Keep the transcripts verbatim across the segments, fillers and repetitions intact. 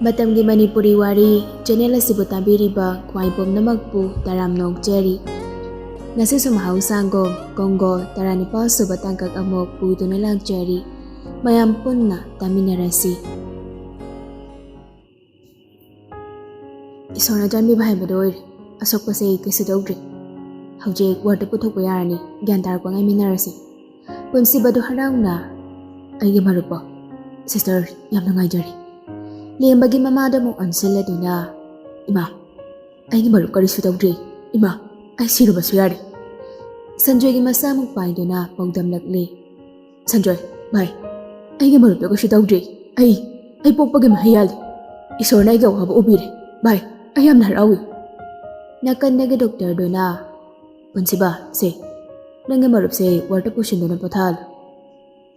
ꯃꯇꯝꯒꯤ ꯃꯅꯤꯄꯨꯔꯤ ꯋꯥꯔꯤ ꯆꯦꯅꯦꯜ ꯑꯁꯤꯕꯨ ꯇꯥꯕꯤꯔꯤꯕ ꯈ꯭ꯋꯥꯏ ꯄꯨꯝꯅꯃꯛꯄꯨ ꯇꯔꯥꯝꯅ ꯑꯣꯛꯆꯔꯤ꯫ ꯉꯁꯤꯁꯨ ꯃꯍꯧꯁꯥꯒꯨꯝ ꯀꯣꯡꯒꯣ ꯇꯔꯥꯅꯤꯄꯥꯜ ꯁꯨꯕ ꯇꯥꯡꯀꯛ ꯑꯃꯨꯛ ꯄꯨꯗꯨꯅ ꯂꯥꯛꯆꯔꯤ꯫ ꯃꯌꯥꯝ ꯄꯨꯟꯅ ꯇꯥꯃꯤꯟꯅꯔꯁꯤ꯫ ꯏꯁꯣꯔꯅ ꯆꯥꯟꯕꯤꯕ ꯍꯥꯏꯕꯗꯣ ꯑꯣꯏꯔꯦ꯫ ꯑꯁꯣꯛꯄꯁꯦ ꯀꯩꯁꯨ ꯇꯧꯗ꯭ꯔꯤ꯫ ꯍꯧꯖꯤꯛ ꯋꯥꯔꯗ ꯄꯨꯊꯣꯛꯄ ꯌꯥꯔꯅꯤ꯫ ꯒ꯭ꯌꯥꯟ ꯇꯥꯔꯛꯄ ꯉꯥꯏꯃꯤꯟꯅꯔꯁꯤ꯫ ꯄꯨꯟꯁꯤꯕꯗꯨ ꯍꯔꯥꯎꯅ, "ꯑꯩꯒꯤ ꯃꯔꯨꯞꯄꯣ?" "ꯁꯤꯁꯇꯔ, ꯌꯥꯝ ꯅꯨꯡꯉꯥꯏꯖꯔꯦ꯫" ꯂꯦꯝꯕꯒꯤ ꯃꯃꯥꯗ ꯑꯃꯨꯛ ꯑꯣꯟꯁꯤꯜꯂꯗꯨꯅ, "ꯏꯃꯥ, ꯑꯩꯒꯤ ꯃꯔꯨꯞ ꯀꯔꯤꯁꯨ ꯇꯧꯗ꯭ꯔꯤ꯫ ꯏꯃꯥ, ꯑꯩ ꯁꯤꯔꯕꯁꯨ ꯌꯥꯔꯦ꯫" ꯁꯟꯖꯣꯏꯒꯤ ꯃꯁꯥꯃꯨꯛ ꯄꯥꯏꯗꯨꯅ ꯄꯥꯎꯗꯝꯂꯛꯂꯤ꯫ "ꯁꯟꯖꯣꯏ, ꯚꯥꯏ, ꯑꯩꯒꯤ ꯃꯔꯨꯞꯇꯣ ꯀꯩꯁꯨ ꯇꯧꯗ꯭ꯔꯤ꯫ ꯑꯩ, ꯑꯩ ꯄꯣꯛꯄꯒꯤ ꯃꯍꯩ ꯌꯥꯜꯂꯤ꯫ ꯏꯁꯣꯔꯅ ꯑꯩꯒꯤ ꯑꯋꯥꯕ ꯎꯕꯤꯔꯦ꯫ ꯚꯥꯏ, ꯑꯩ ꯌꯥꯝꯅ ꯍꯔꯥꯎꯏ꯫" ꯅꯥꯀꯟꯗꯒꯤ ꯗꯣꯛꯇꯔꯗꯨꯅ, "ꯄꯨꯟꯁꯤꯕ, ꯁꯦ, ꯅꯪꯒꯤ ꯃꯔꯨꯞꯁꯦ ꯋꯥꯔꯗ ꯄꯨꯁꯤꯟꯗꯨꯅ ꯄꯣꯊꯥꯍꯜꯂꯨ꯫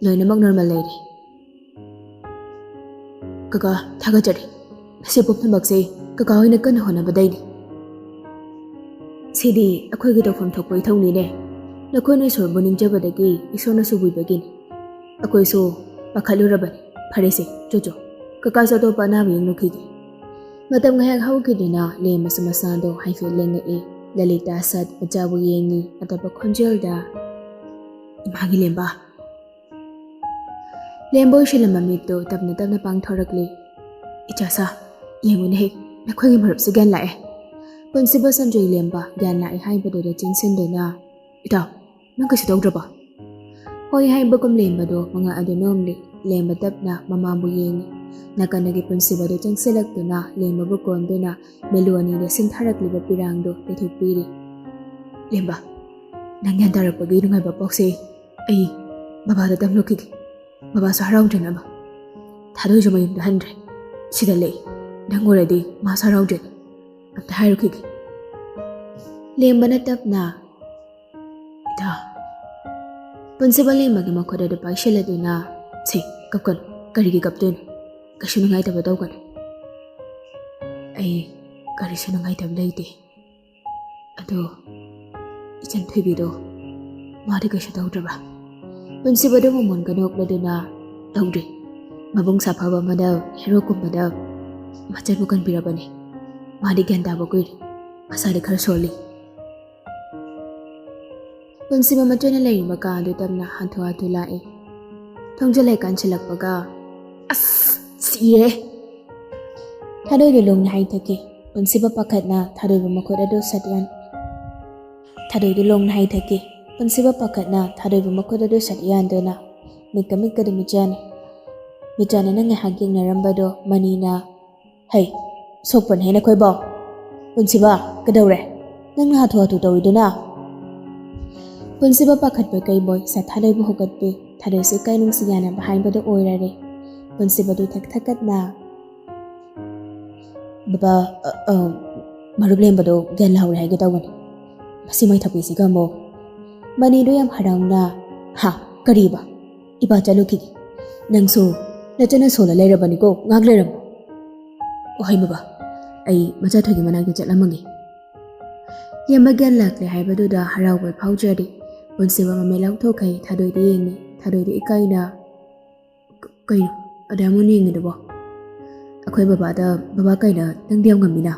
ꯂꯣꯏꯅꯃꯛ ꯅꯣꯔꯃꯦꯜ ꯂꯩꯔꯦ꯫" "ꯀꯀꯥ, ꯊꯥꯒꯠꯆꯔꯤ꯫ ꯃꯁꯤ ꯄꯨꯝꯅꯃꯛꯁꯦ ꯀꯀꯥ ꯍꯣꯏꯅ ꯀꯟꯅ ꯍꯣꯠꯅꯕꯗꯩꯅꯤ꯫ ꯁꯤꯗꯤ ꯑꯩꯈꯣꯏꯒꯤ ꯇꯧꯐꯝ ꯊꯣꯛꯄ ꯏꯊꯧꯅꯤꯅꯦ꯫ ꯅꯈꯣꯏꯅ ꯏꯁꯣꯔꯕꯨ ꯅꯤꯡꯖꯕꯗꯒꯤ ꯏꯁꯣꯔꯅꯁꯨ ꯎꯕꯤꯕꯒꯤꯅꯤ꯫ ꯑꯩꯈꯣꯏꯁꯨ ꯄꯥꯈꯠꯂꯨꯔꯕꯅꯤ꯫ ꯐꯔꯦꯁꯦ, ꯆꯣ ꯆꯣ, ꯀꯀꯥꯁꯨ ꯑꯇꯣꯞꯄ ꯑꯅꯥꯕ ꯌꯦꯡꯂꯨꯈꯤꯒꯦ꯫" ꯃꯇꯝ ꯉꯥꯏꯍꯥꯛ ꯍꯧꯈꯤꯗꯨꯅ ꯂꯦꯝꯕꯁꯨ ꯃꯁꯥꯗꯣ ꯍꯥꯏꯐꯦꯠ ꯂꯦꯡꯉꯛꯏ꯫ ꯂꯂꯤꯇꯥ ꯁꯠ ꯃꯆꯥꯕꯨ ꯌꯦꯡꯉꯤ꯫ ꯑꯇꯞꯄ ꯈꯣꯟꯖꯦꯜꯗ, "ꯏꯃꯥꯒꯤ ꯂꯦꯝꯕ꯫" ꯂꯦꯝꯕ ꯑꯣꯏꯁꯤꯜꯂꯝꯕ ꯃꯤꯠꯇꯨ ꯇꯞꯅ ꯇꯞꯅ ꯄꯥꯡꯊꯣꯔꯛꯂꯤ꯫ "ꯏꯆꯥ ꯁꯥ, ꯌꯦꯡꯉꯨꯅꯦꯍꯦ, ꯅꯈꯣꯏꯒꯤ ꯃꯔꯨꯞꯁꯦ ꯒ꯭ꯌꯥꯟ ꯂꯥꯛꯑꯦ꯫" ꯄꯨꯟꯁꯤꯕ ꯁꯟꯖꯣꯏ ꯂꯦꯝꯕ ꯒ꯭ꯌꯥꯟ ꯂꯥꯛꯑꯦ ꯍꯥꯏꯕꯗꯨꯗ ꯆꯤꯟꯁꯤꯟꯗꯨꯅ, "ꯏꯇꯥꯎ, ꯅꯪ ꯀꯩꯁꯨ ꯇꯧꯗ꯭ꯔꯕꯣ?" ꯍꯣꯏ ꯍꯥꯏꯕꯒꯨꯝ ꯂꯦꯝꯕꯗꯣ ꯃꯉꯛ ꯑꯗꯨ ꯅꯣꯝꯂꯤ꯫ ꯂꯦꯝꯕ ꯇꯞꯅ ꯃꯃꯥꯕꯨ ꯌꯦꯡꯉꯤ꯫ ꯅꯥꯀꯟꯗꯒꯤ ꯄꯨꯟꯁꯤꯕꯗꯨ ꯆꯪꯁꯤꯜꯂꯛꯇꯨꯅ ꯂꯦꯝꯕꯕꯨ ꯀꯣꯟꯗꯨꯅ ꯃꯦꯂꯨ ꯑꯅꯤꯗ ꯁꯤꯟꯊꯔꯛꯂꯤꯕ ꯄꯤꯔꯥꯡꯗꯨ ꯂꯩꯊꯣꯛꯄꯤꯔꯤ꯫ "ꯂꯦꯝꯕ, ꯅꯪ ꯒ꯭ꯌꯥꯟ ꯇꯥꯔꯛꯄꯒꯤ ꯅꯨꯡꯉꯥꯏꯕ ꯄꯥꯎꯁꯦ ꯑꯩ ꯕꯕꯥꯗ ꯇꯝꯂꯨꯈꯤꯒꯦ꯫ ꯕꯕꯥꯁꯨ ꯍꯔꯥꯎꯗ꯭ꯔꯦꯅꯕ꯫ ꯊꯥꯗꯣꯏꯁꯨ ꯃꯌꯨꯝꯗ ꯍꯟꯗ꯭ꯔꯦ꯫ ꯁꯤꯗ ꯂꯩ꯫ ꯅꯪ ꯎꯔꯗꯤ ꯃꯥꯁꯨ ꯍꯔꯥꯎꯗ꯭ꯔꯦꯅ꯫ ꯑꯝꯇ ꯍꯥꯏꯔꯨꯈꯤꯒꯦ꯫" ꯂꯦꯝꯕꯅ ꯇꯞꯅ, "ꯏꯇꯥ꯫" ꯄꯨꯟꯁꯤꯕ ꯂꯦꯝꯕꯒꯤ ꯃꯈꯨꯠ ꯑꯗꯨ ꯄꯥꯏꯁꯤꯜꯂꯗꯨꯅ, "ꯁꯦ, ꯀꯞꯀꯅꯨ꯫ ꯀꯔꯤꯒꯤ ꯀꯞꯇꯣꯏꯅꯣ? ꯀꯩꯁꯨ ꯅꯨꯡꯉꯥꯏꯇꯕ ꯇꯧꯒꯅꯨ꯫" "ꯑꯩ ꯀꯔꯤꯁꯨ ꯅꯨꯡꯉꯥꯏꯇꯕ ꯂꯩꯇꯦ꯫ ꯑꯗꯣ ꯏꯆꯟ ꯊꯣꯏꯕꯤꯗꯣ, ꯃꯥꯗꯤ ꯀꯩꯁꯨ ꯇꯧꯗ꯭ꯔꯕ?" ꯄꯨꯟꯁꯤꯕꯗꯨ ꯃꯃꯣꯟꯒ ꯅꯣꯛꯂꯗꯨꯅ, "ꯇꯧꯗ꯭ꯔꯤ꯫ ꯃꯕꯨꯡ ꯁꯥꯐꯕ ꯑꯃꯗ, ꯍꯦꯔꯣ ꯀꯨꯝꯕꯗ ꯃꯆꯟꯕꯨ ꯀꯟꯕꯤꯔꯕꯅꯤ꯫ ꯃꯥꯗꯤ ꯒ꯭ꯌꯥꯟ ꯇꯥꯕ ꯀꯨꯏꯔꯦ꯫ ꯃꯁꯥꯗꯤ ꯈꯔ ꯁꯣꯜꯂꯤ꯫ ꯄꯨꯟꯁꯤꯕ ꯃꯆꯟꯅ ꯂꯩꯔꯤꯕ ꯀꯥ ꯑꯗꯨ ꯇꯞꯅ ꯍꯥꯊꯨ ꯍꯥꯊꯨ ꯂꯥꯛꯏ꯫ ꯊꯣꯡꯖꯤꯜ ꯍꯦꯛ ꯀꯟꯁꯤꯜꯂꯛꯄꯒ, "ꯑꯁ, ꯁꯤꯔꯦ!" ꯊꯥꯗꯣꯏꯗꯨ ꯂꯣꯡꯅ ꯍꯥꯏꯊꯈꯤ꯫ ꯄꯨꯟꯁꯤꯕ ꯄꯥꯈꯠꯅ ꯊꯥꯗꯣꯏꯕ ꯃꯈꯨꯠ ꯑꯗꯨ ꯁꯠ ꯌꯥꯟ-, ꯊꯥꯗꯣꯏꯗꯨ ꯂꯣꯡꯅ ꯍꯥꯏꯊꯈꯤ꯫ ꯄꯨꯟꯁꯤꯕ ꯄꯥꯈꯠꯅ ꯊꯥꯗꯣꯏꯕ ꯃꯈꯨꯠ ꯑꯗꯨ ꯁꯠ ꯌꯥꯟꯗꯨꯅ ꯃꯤꯠꯀ ꯃꯤꯠꯀꯗꯨ ꯃꯤꯠꯆꯥꯟꯅꯩ꯫ ꯃꯤꯠꯆꯥꯟꯅꯅ ꯉꯥꯏꯍꯥꯛ ꯌꯦꯡꯅꯔꯝꯕꯗꯣ ꯃꯅꯤꯅ, "ꯍꯩ, ꯁꯣꯛꯄꯅꯦꯍꯦ ꯅꯈꯣꯏꯕꯣ꯫ ꯄꯨꯟꯁꯤꯕ, ꯀꯩꯗꯧꯔꯦ? ꯅꯪꯅ ꯍꯥꯊꯨ ꯍꯥꯊꯨ ꯇꯧꯔꯤꯗꯨꯅ?" ꯄꯨꯟꯁꯤꯕ ꯄꯥꯈꯠꯄ ꯀꯩꯕꯣꯏ ꯁꯠ ꯊꯥꯗꯣꯏꯕꯨ ꯍꯧꯒꯠꯄꯤ꯫ ꯊꯥꯗꯣꯏꯁꯤ ꯏꯀꯥꯏ ꯅꯨꯡꯁꯤ ꯌꯥꯅꯕ ꯍꯥꯏꯕꯗꯨ ꯑꯣꯏꯔꯔꯦ꯫ ꯄꯨꯟꯁꯤꯕꯗꯨ ꯊꯛ ꯊꯛꯀꯠꯅ, "ꯕꯕꯥ, ꯑ, ꯑ, ꯃꯔꯨꯞ ꯂꯦꯝꯕꯗꯣ ꯒ꯭ꯌꯥꯟ ꯂꯥꯎꯔꯦ ꯍꯥꯏꯒꯦ ꯇꯧꯕꯅꯤ꯫ ꯃꯁꯤ ꯃꯩꯊꯛꯄꯤꯁꯤꯒ ꯑꯃꯨꯛ꯫" ꯃꯅꯤꯗꯣ ꯌꯥꯝ ꯍꯔꯥꯎꯅ, "ꯍꯥ, ꯀꯔꯤꯕ? ꯏꯄꯥ ꯆꯠꯂꯨꯈꯤꯒꯦ꯫ ꯅꯪꯁꯨ ꯅꯆꯟꯅ ꯁꯣꯜꯂ ꯂꯩꯔꯕꯅꯤꯀꯣ, ꯉꯥꯛ ꯂꯩꯔꯝꯃꯨ꯫" "ꯑꯣ ꯍꯩ ꯕꯕꯥ, ꯑꯩ ꯃꯆꯥ ꯊꯣꯏꯒꯤ ꯃꯅꯥꯛꯇ ꯆꯠꯂꯝꯃꯒꯦ꯫" ꯂꯦꯝꯕ ꯒ꯭ꯌꯥꯟ ꯂꯥꯛꯂꯦ ꯍꯥꯏꯕꯗꯨꯗ ꯍꯔꯥꯎꯕ ꯐꯥꯎꯖꯔꯤ꯫ ꯄꯨꯟꯁꯤꯕ ꯃꯃꯤꯠ ꯂꯥꯎꯊꯣꯛꯈꯩ ꯊꯥꯗꯣꯏꯗ ꯌꯦꯡꯉꯤ꯫ ꯊꯥꯗꯣꯏꯗ ꯏꯀꯥꯏꯅ, "ꯀ-, ꯀꯩꯅꯣ ꯑꯗꯥ ꯃꯨꯟꯅ ꯌꯦꯡꯉꯤꯗꯨꯕꯣ? ꯑꯩꯈꯣꯏ ꯕꯕꯥꯗ, ꯕꯕꯥ ꯀꯩꯅꯣ ꯅꯪꯗꯤ ꯌꯥꯝ ꯉꯝꯃꯤꯅ?"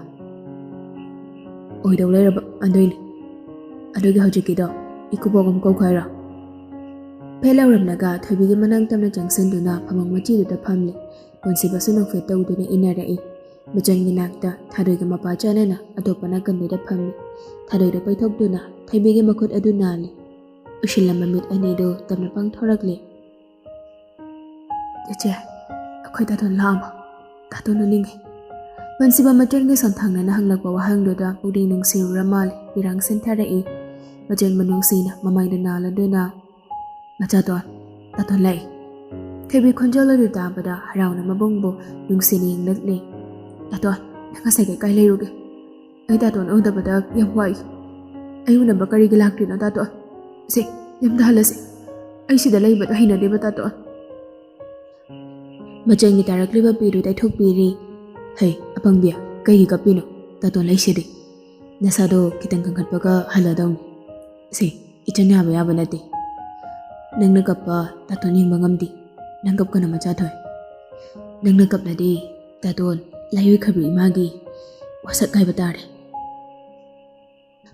"ꯑꯣꯏꯗꯧ ꯂꯩꯔꯕ ꯑꯗꯨꯏꯅꯤ꯫ ꯑꯗꯨꯒꯤ ꯍꯧꯖꯤꯛꯀꯤꯗꯣ ꯏꯀꯨꯕꯣꯛ ꯑꯃ ꯀꯧꯈꯣ ꯍꯥꯏꯔꯣ?" ꯐꯦꯠ ꯂꯥꯎꯔꯝꯂꯒ ꯊꯣꯏꯕꯤꯒꯤ ꯃꯅꯥꯛ ꯇꯝꯅ ꯆꯪꯁꯤꯟꯗꯨꯅ ꯐꯃꯨꯡ ꯃꯆꯤꯗꯨꯗ ꯐꯝꯂꯤ꯫ ꯄꯨꯟꯁꯤꯕꯁꯨ ꯅꯣꯛꯐꯦꯠ ꯇꯧꯗꯨꯅ ꯏꯟꯅꯔꯛꯏ꯫ ꯃꯆꯟꯒꯤ ꯅꯥꯛꯇ ꯊꯥꯗꯣꯏꯒ ꯃꯄꯥ ꯆꯥꯟꯅꯅ ꯑꯇꯣꯞꯄ ꯅꯥꯀꯟꯗꯨꯗ ꯐꯝꯃꯤ꯫ ꯊꯥꯗꯣꯏꯗꯣ ꯄꯩꯊꯣꯛꯇꯨꯅ ꯊꯣꯏꯕꯤꯒꯤ ꯃꯈꯨꯠ ꯑꯗꯨ ꯅꯥꯜꯂꯤ꯫ ꯎꯏꯁꯤꯜꯂꯝꯕ ꯃꯤꯠ ꯑꯅꯤꯗꯨ ꯇꯞꯅ ꯄꯥꯡꯊꯣꯔꯛꯂꯤ꯫ "ꯆꯦꯆꯦ, ꯑꯩꯈꯣꯏ ꯇꯥꯇꯣꯟ ꯂꯥꯛꯑꯕꯣ? ꯇꯥꯇꯣꯟ ꯎꯅꯤꯡꯉꯦ꯫" ꯄꯨꯟꯁꯤꯕ ꯃꯆꯟꯒꯤ ꯁꯣꯟꯊꯥꯡꯅꯅ ꯍꯪꯂꯛꯄ ꯋꯥꯍꯪꯗꯨꯗ ꯄꯨꯛꯅꯤꯡ ꯅꯨꯡꯁꯤꯔꯨꯔ ꯃꯥꯜꯂꯦ ꯄꯤꯔꯥꯡ ꯁꯤꯟꯊꯔꯛꯏ꯫ ꯃꯆꯟꯕꯨ ꯅꯨꯡꯁꯤꯅ ꯃꯃꯥꯏꯗ ꯅꯥꯜꯂꯗꯨꯅ, "ꯃꯆꯥꯇꯣꯟ, ꯇꯥꯇꯣꯟ ꯂꯥꯛꯏ꯫" ꯊꯣꯏꯕꯤ ꯈꯣꯟꯖꯦꯜ ꯑꯗꯨ ꯇꯥꯕꯗ ꯍꯔꯥꯎꯅ ꯃꯕꯨꯡꯕꯨ ꯅꯨꯡꯁꯤꯅ ꯌꯦꯡꯂꯛꯂꯦ꯫ "ꯇꯥꯇꯣꯟ, ꯅꯪ ꯉꯁꯥꯏ ꯀꯥꯏ ꯂꯩꯔꯨꯒꯦ? ꯑꯩ ꯇꯥꯇꯣꯟ ꯎꯗꯕꯗ ꯌꯥꯝ ꯋꯥꯏ꯫ ꯑꯩ ꯎꯅꯕ ꯀꯔꯤꯒꯤ ꯂꯥꯛꯇ꯭ꯔꯤꯅꯣ ꯇꯥꯇꯣꯟ? ꯁꯦ, ꯌꯨꯝꯗ ꯍꯜꯂꯁꯦ꯫ ꯑꯩ ꯁꯤꯗ ꯂꯩꯕꯗꯣ ꯍꯩꯅꯗꯦꯕ ꯇꯥꯇꯣꯟ꯫" ꯃꯆꯟꯒꯤ ꯇꯥꯔꯛꯂꯤꯕ ꯄꯤꯗꯨ ꯇꯩꯊꯣꯛꯄꯤꯔꯤ꯫ "ꯍꯩ, ꯑꯄꯪꯕꯤ, ꯀꯩꯒꯤ ꯀꯞꯄꯤꯅꯣ? ꯇꯥꯇꯣꯟ ꯂꯩꯁꯤꯗꯤ꯫ ꯅꯁꯥꯗꯣ ꯈꯤꯇꯪ ꯀꯟꯈꯠꯄꯒ ꯍꯜꯂꯗꯧꯅꯤ꯫ ꯁꯦ, ꯏꯆꯟ ꯌꯥꯕ ꯌꯥꯕ ꯅꯠꯇꯦ꯫ ꯅꯪꯅ ꯀꯞꯄ ꯇꯥꯇꯣꯟ ꯌꯦꯡꯕ ꯉꯝꯗꯦ꯫ ꯅꯪ ꯀꯞꯀꯅꯨ ꯃꯆꯥ ꯊꯣꯏ꯫ ꯅꯪꯅ ꯀꯞꯂꯗꯤ ꯇꯥꯇꯣꯟ ꯂꯥꯏꯑꯣꯏꯈ꯭ꯔꯕꯤ ꯏꯃꯥꯒꯤ ꯋꯥꯁꯛ ꯍꯥꯏꯕ ꯇꯥꯔꯦ꯫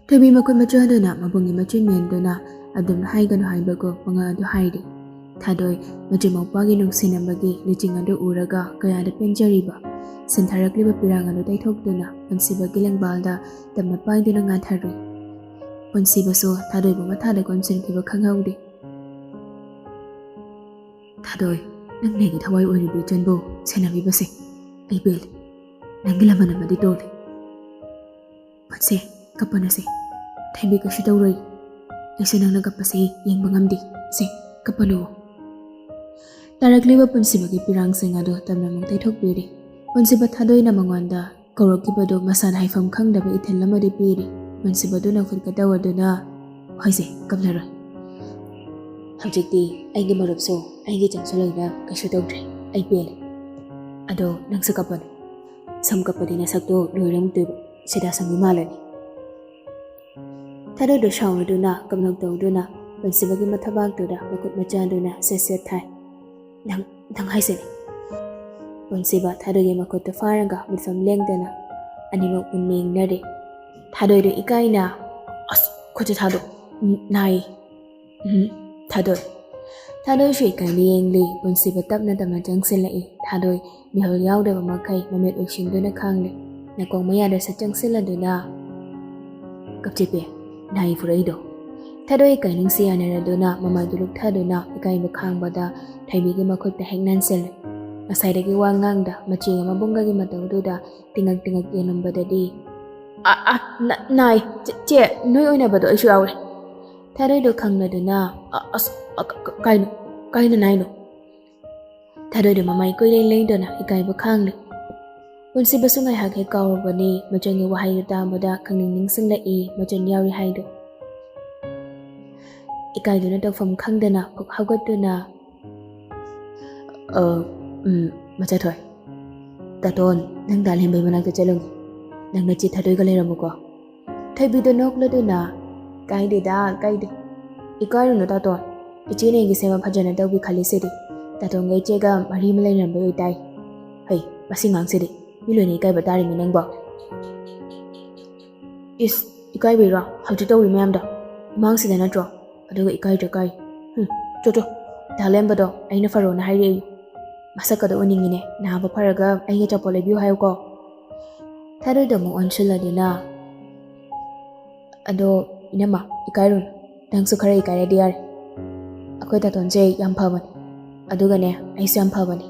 ꯊꯣꯏꯕꯤ ꯃꯈꯨꯠ ꯃꯆꯥꯗꯨꯅ ꯃꯕꯨꯡꯒꯤ ꯃꯆꯤꯟ ꯃꯦꯟꯗꯨꯅ ꯑꯗꯨꯝ ꯍꯥꯏꯒꯅꯨ ꯍꯥꯏꯕꯒꯨꯝ ꯃꯉꯥ ꯑꯗꯨ ꯍꯥꯏꯔꯤ꯫ ꯊꯥꯗꯣꯏ ꯃꯆꯤꯟ ꯃꯧꯄ꯭ꯋꯥꯒꯤ ꯅꯨꯡꯁꯤꯅꯕꯒꯤ ꯂꯤꯆꯤꯡ ꯑꯗꯨ ꯎꯔꯒ ꯀꯌꯥꯗ ꯄꯦꯟꯖꯔꯤꯕ꯫ ꯁꯤꯟꯊꯔꯛꯂꯤꯕ ꯄꯤꯔꯥꯡ ꯑꯗꯨ ꯇꯩꯊꯣꯛꯇꯨꯅ ꯄꯨꯟꯁꯤꯕꯒꯤ ꯂꯦꯡꯕꯥꯜꯗ ꯇꯞꯅ ꯄꯥꯏꯗꯨꯅ ꯉꯥꯊꯔꯨꯏ꯫ ꯄꯨꯟꯁꯤꯕꯁꯨ ꯊꯥꯗꯣꯏꯕꯨ ꯃꯊꯥꯗ ꯀꯣꯟꯁꯤꯟꯈꯤꯕ ꯈꯪꯍꯧꯗꯦ꯫ "ꯊꯥꯗꯣꯏ, ꯅꯪ ꯅꯩꯒꯤ ꯊꯋꯥꯏ ꯑꯣꯏꯔꯤꯕ ꯏꯆꯟꯕꯨ ꯁꯦꯟꯅꯕꯤꯕꯁꯦ ꯑꯩ ꯄꯦꯜꯂꯦ꯫ ꯅꯪꯒꯤ ꯂꯃꯟ ꯑꯃꯗꯤ ꯇꯣꯜꯂꯦ꯫ ꯃꯁꯦ, ꯀꯞꯄꯅꯁꯦ꯫ ꯊꯣꯏꯕꯤ, ꯀꯩꯁꯨ ꯇꯧꯔꯣꯏ꯫ ꯑꯩꯁꯨ ꯅꯪꯅ ꯀꯞꯄꯁꯦ ꯌꯦꯡꯕ ꯉꯝꯗꯦ꯫ ꯁꯦ, ꯀꯞꯄꯅꯨ꯫" ꯇꯥꯔꯛꯂꯤꯕ ꯄꯨꯟꯁꯤꯕꯒꯤ ꯄꯤꯔꯥꯡꯁꯤꯡ ꯑꯗꯨ ꯇꯞꯅ ꯑꯃꯨꯛ ꯇꯩꯊꯣꯛꯄꯤꯔꯤ꯫ ꯄꯨꯟꯁꯤꯕ ꯊꯥꯗꯣꯏꯅ ꯃꯉꯣꯟꯗ ꯀꯧꯔꯛꯈꯤꯕꯗꯨ ꯃꯁꯥꯅ ꯍꯥꯏꯐꯝ ꯈꯪꯗꯕ ꯏꯊꯤꯜ ꯑꯃꯗꯤ ꯄꯤꯔꯤ꯫ ꯄꯨꯟꯁꯤꯕꯗꯨ ꯅꯣꯛꯐꯦꯠꯀ ꯇꯧꯔꯗꯨꯅ, "ꯍꯣꯏꯁꯦ, ꯀꯞꯂꯔꯣꯏ꯫ ꯍꯧꯖꯤꯛꯇꯤ ꯑꯩꯒꯤ ꯃꯔꯨꯞꯁꯨ ꯑꯩꯒꯤ ꯏꯆꯟꯁꯨ ꯂꯩꯅ ꯀꯩꯁꯨ ꯇꯧꯗ꯭ꯔꯦ꯫ ꯑꯩ ꯄꯦꯜꯂꯦ꯫ ꯑꯗꯣ ꯅꯪꯁꯨ ꯀꯞꯄꯅꯨ꯫ ꯁꯝ ꯀꯞꯄꯗꯤ ꯅꯁꯛꯇꯣ ꯂꯣꯏꯔꯝꯗꯣꯏꯕ꯫ ꯁꯤꯗꯥ ꯁꯝꯕꯤ ꯃꯥꯜꯂꯅꯤ꯫" ꯊꯥꯗꯣꯏꯗꯨ ꯁꯥꯎꯔꯗꯨꯅ ꯀꯞꯅꯣꯛ ꯇꯧꯗꯨꯅ ꯄꯨꯟꯁꯤꯕꯒꯤ ꯃꯊꯕꯥꯛꯇꯨꯗ ꯃꯈꯨꯠ ꯃꯆꯥꯗꯨꯅ ꯁꯦꯠ ꯁꯦꯠ ꯊꯥꯏ꯫ "ꯅꯪ, ꯅꯪ ꯍꯥꯏꯁꯤꯅꯤ꯫" ꯄꯨꯟꯁꯤꯕ ꯊꯥꯗꯣꯏꯒꯤ ꯃꯈꯨꯠꯇꯨ ꯐꯥꯔꯒ ꯃꯤꯠꯐꯝ ꯂꯦꯡꯗꯅ ꯑꯅꯤꯃꯛ ꯃꯨꯟꯅ ꯌꯦꯡꯅꯔꯦ꯫ ꯊꯥꯗꯣꯏꯗꯨ ꯏꯀꯥꯏꯅ, "ꯑꯁ, ꯈꯨꯠꯁꯦ ꯊꯥꯗꯣꯛ꯫ ꯎꯝ, ꯅꯥꯏ꯫" "ꯎꯝ, ꯊꯥꯗꯣꯏ꯫" ꯊꯥꯗꯣꯏꯁꯨ ꯏꯀꯥꯏꯅ ꯌꯦꯡꯂꯤ꯫ ꯄꯨꯟꯁꯤꯕ ꯇꯞꯅ ꯇꯞꯅ ꯆꯪꯁꯤꯜꯂꯛꯏ꯫ ꯊꯥꯗꯣꯏ ꯃꯤꯍꯨꯜ ꯌꯥꯎꯗꯕ ꯃꯈꯩ ꯃꯃꯤꯠ ꯎꯏꯁꯤꯟꯗꯨꯅ ꯈꯥꯡꯂꯤ꯫ ꯅꯥꯀꯣꯡ ꯃꯌꯥꯗ ꯁꯠ ꯆꯪꯁꯤꯜꯂꯗꯨꯅ, "ꯀꯞꯆꯦꯠꯄꯤ, ꯅꯥꯏ ꯐꯨꯔꯛꯏꯗꯣ꯫" ꯊꯥꯗꯣꯏ ꯏꯀꯥꯏ ꯅꯨꯡꯁꯤ ꯌꯥꯅꯔꯗꯨꯅ ꯃꯃꯥꯏꯗꯨ ꯂꯨꯛꯊꯗꯨꯅ ꯏꯀꯥꯏꯕ ꯈꯥꯡꯕꯗ ꯊꯣꯏꯕꯤꯒꯤ ꯃꯈꯨꯠꯇ ꯍꯦꯛ ꯅꯟꯁꯤꯜꯂꯦ꯫ ꯉꯁꯥꯏꯗꯒꯤ ꯋꯥ ꯉꯥꯡꯗ ꯃꯆꯦꯒ ꯃꯕꯨꯡꯒꯒꯤ ꯃꯇꯧꯗꯨꯗ ꯇꯤꯡꯉꯛ ꯇꯤꯡꯉꯛ ꯌꯦꯡꯂꯝꯕꯗꯗꯤ, "ꯑ, ꯑ, ꯅ-, ꯅꯥꯏ꯫ ꯆꯦ, ꯆꯦ, ꯅꯣꯏ ꯑꯣꯏꯅꯕꯗꯣ ꯑꯩꯁꯨ ꯌꯥꯎꯔꯦ꯫" ꯊꯥꯗꯣꯏꯗꯣ ꯈꯪꯂꯗꯨꯅ, "ꯑ-, ꯑꯁ, ꯑ, ꯀ-, ꯀ-, ꯀꯥꯏꯅꯣ, ꯀꯥꯏꯅ ꯅꯥꯏꯅꯣ?" ꯊꯥꯗꯣꯏꯗꯣ ꯃꯃꯥꯏ ꯀꯣꯏꯂꯦꯡ ꯂꯦꯡꯗꯨꯅ ꯏꯀꯥꯏꯕ ꯈꯥꯡꯂꯤ꯫ ꯄꯨꯟꯁꯤꯕꯁꯨ ꯉꯥꯏꯍꯥꯛ ꯍꯦꯛ ꯀꯥꯎꯔꯨꯕꯅꯤ, ꯃꯆꯟꯒꯤ ꯋꯥꯍꯩꯗꯨ ꯇꯥꯕꯗ ꯈꯪꯅꯤꯡ ꯅꯤꯡꯁꯤꯡꯂꯛꯏ, ꯃꯆꯟ ꯌꯥꯎꯔꯤ ꯍꯥꯏꯗꯣ꯫ ꯏꯀꯥꯏꯗꯨꯅ ꯇꯧꯐꯝ ꯈꯪꯗꯅ ꯐꯨꯛ ꯍꯧꯒꯠꯇꯨꯅ, "ꯑ, ꯎꯝ, ꯃꯆꯥꯊꯣꯏ, ꯇꯥꯇꯣꯟ, ꯅꯪ ꯗꯥ ꯂꯦꯝꯕꯩ ꯃꯅꯥꯛꯇ ꯆꯠꯂꯨꯅꯦ꯫ ꯅꯪ ꯅꯆꯦ ꯊꯥꯗꯣꯏꯒ ꯂꯩꯔꯝꯃꯨꯀꯣ꯫" ꯊꯣꯏꯕꯤꯗꯣ ꯅꯣꯛꯂꯗꯨꯅ, "ꯀꯥꯏꯗꯦꯗ, ꯀꯥꯏꯗꯦ꯫ ꯏꯀꯥꯏꯔꯨꯅꯨ ꯇꯥꯇꯣꯟ꯫ ꯏꯆꯦꯅ ꯑꯩꯒꯤ ꯁꯦꯕꯥ ꯐꯖꯅ ꯇꯧꯕꯤ ꯈꯜꯂꯤꯁꯤꯗꯤ꯫ ꯇꯥꯇꯣꯟꯒ ꯏꯆꯦꯒ ꯃꯔꯤ ꯑꯃ ꯂꯩꯅꯔꯝꯕꯩ ꯑꯣꯏꯇꯥꯏ꯫ ꯍꯩ, ꯃꯁꯤ ꯉꯥꯡꯁꯤꯗꯤ꯫ ꯃꯤ ꯂꯣꯏꯅ ꯏꯀꯥꯏꯕ ꯇꯥꯔꯤꯃꯤ ꯅꯪꯕꯣ꯫ ꯏꯁ, ꯏꯀꯥꯏꯕꯩꯔꯣ ꯍꯧꯖꯤꯛ ꯇꯧꯔꯤ ꯃꯌꯥꯝꯗꯣ? ꯏꯃꯥꯡꯁꯤꯗ ꯅꯠꯇ꯭ꯔꯣ? ꯑꯗꯨꯒ ꯏꯀꯥꯏꯗ꯭ꯔꯦ ꯀꯥꯏ? ꯍꯨꯝ, ꯆꯣ ꯆꯣ꯫ ꯗꯥ ꯂꯦꯝꯕꯗꯣ ꯑꯩꯅ ꯐꯔꯣꯅ ꯍꯥꯏꯔꯛꯏ꯫ ꯃꯁꯛꯀꯗꯣ ꯎꯅꯤꯡꯉꯤꯅꯦ꯫ ꯅꯥꯕ ꯐꯔꯒ ꯑꯩꯒꯤ ꯑꯆꯥꯄꯣꯠ ꯂꯩꯕꯤꯌꯨ ꯍꯥꯏꯌꯨꯀꯣ꯫ ꯊꯥꯗꯣꯏꯗꯣ ꯑꯃꯨꯛ ꯑꯣꯟꯁꯤꯜꯂꯗꯨꯅ, "ꯑꯗꯣ ꯏꯅꯝꯃ, ꯏꯀꯥꯏꯔꯨꯅꯨ꯫ ꯅꯪꯁꯨ ꯈꯔ ꯏꯀꯥꯏꯔꯗꯤ ꯌꯥꯔꯦ꯫ ꯑꯩꯈꯣꯏ ꯇꯥꯇꯣꯟꯁꯦ ꯌꯥꯝ ꯐꯕꯅꯤ꯫ ꯑꯗꯨꯒꯅꯦ, ꯑꯩꯁꯨ ꯌꯥꯝ ꯐꯕꯅꯤ꯫"